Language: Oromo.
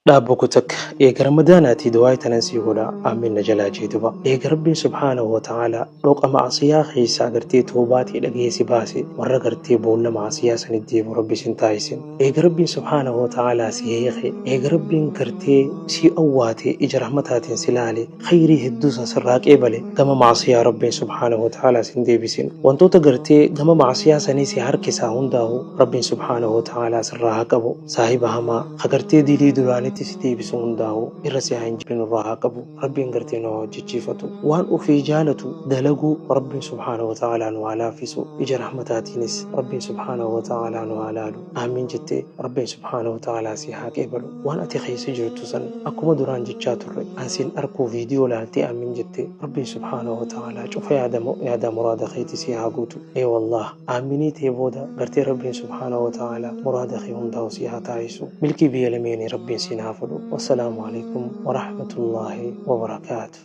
Dhaabbo ko takka eega ramadaanaatii du'aayi tanan sii godha aamiin na jalaa jee duba eega rabbiin subhaanahu wa ta'aalaa dhoqa ma'asiyaa keessaa gartee towbaa tee dhagahee si baase warra gartee boolla ma'asiyaa sanit deebi'u rabbi sin taasisin eega rabbiin subhaanahu wa ta'aalaa si hiike eega rabbiin gartee sii awwaate ija rahmataatiin si laale khayrii hedduu san sirraa qeebale gama ma'asiyaa rabbiin subhaanahu wa ta'aalaa sin deebisin wantoota gartee gama ma'asiyaa sanii si harkisaa hundaahu rabbiin subhaanahu wa ta'aalaa sirraa haa qabu Saahiba hamaa ka gartee dilii duraanitti si deebisu hundaahu irra si haa hin jiru nurraa haa qabu Rabbiin gartee nu haa hojjachiifatu waan ufii jaalatu dalaguu Rabbiin subhaanahu wa ta'aalaa nu haa laaffisu ija rahmataatiinis Rabbiin subhaanahu wa ta'aalaa nu haa laalu Aamiin jettee Rabbiin subhaanahu wa ta'aalaa si haa qeebalu waan ati keessa jirtu san akkuma duraan jechaa turre an sin arkuu viidiyoo laaltee Aamiin jettee Rabbiin subhaanahu wa ta'aalaa cufa yaada yaadaa muraada keeti si haa guutu Ee wallaah Aaminii tee booda gartee Rabbiin subhaanahu wa ta'aalaa muraada kee hundaahu sii haa taasisu milkii biyya lameenii Rabbiin siin haa fudhu Wassalaamu Aleykum warahmatullaahi wabarakaatu.